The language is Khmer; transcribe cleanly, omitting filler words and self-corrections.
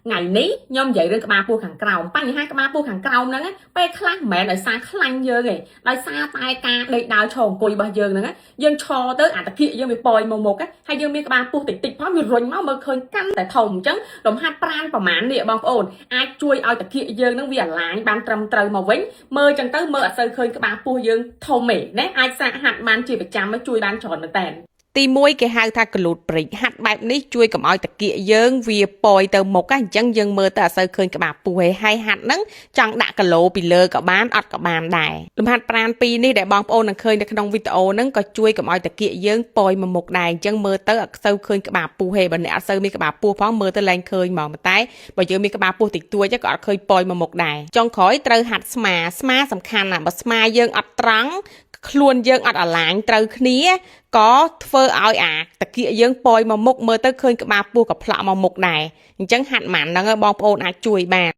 ថ្ងៃនេះខ្ញុំនិយាយរឿងក្បាលពោះខាងក្រោមបញ្ហាក្បាលពោះខាងក្រោមហ្នឹងណាពេលខ្លះមិនមែនដោយសារខ្លាញ់យើងទេដោយសារតែការដេកដើរឈរអង្គុយរបស់យើងហ្នឹងណាយើងឈរទៅអាតាគៀកយើងវាប៉យមកមុខណាហើយយើងមានក្បាលពោះតិចតិចផងវារុញមកមើលឃើញកាន់តែធំអញ្ចឹងលំហាត់ប្រាណប្រមាណនេះបងប្អូនអាចជួយឲ្យតាគៀកយើងហ្នឹងវាអាឡាញបានត្រឹមត្រូវមកវិញមើលអញ្ចឹងទៅមើលអត់សូវឃើញក្បាលពោះយើងធំទេណាអាចសាកហាត់បានជាប្រចាំមកជួយបានច្រើនមែនតើ ទី1គេហៅថា glute bridge ហាត់បែបនេះជួយកុំឲ្យតាគៀកយើងវាប៉យទៅមុខអញ្ចឹងយើងមើលទៅអត់សូវឃើញក្បាលពោះឯងហើយហាត់ហ្នឹងចង់ដាក់គីឡូពីលើក៏បានអត់ក៏បានដែរលំហាត់ប្រាណពីរនេះដែលបងប្អូននឹងឃើញនៅក្នុងវីដេអូហ្នឹងក៏ជួយកុំឲ្យតាគៀកយើងប៉យមកមុខដែរអញ្ចឹងមើលទៅអត់សូវឃើញក្បាលពោះទេបើអ្នកអត់សូវមានក្បាលពោះផងមើលទៅលែងឃើញហ្មងប៉ុន្តែបើយើងមានក្បាលពោះតិចតួចក៏អត់ឃើញប៉យមកមុខដែរចុងក្រោយត្រូវហាត់ស្មាស្មាសំខាន់ណាស់បើស្មាយើងអត់ត្រង់ខ្លួនយើងអត់អាឡាញត្រូវគ្នាក៏ធ្វើឲ្យអាតាគៀកយើងប៉យមកមុខមើលទៅឃើញក្បាលពោះក៏ផ្លក់មកមុខដែរអញ្ចឹងហាត់ម៉ានហ្នឹងបងប្អូនអាចជួយបាន។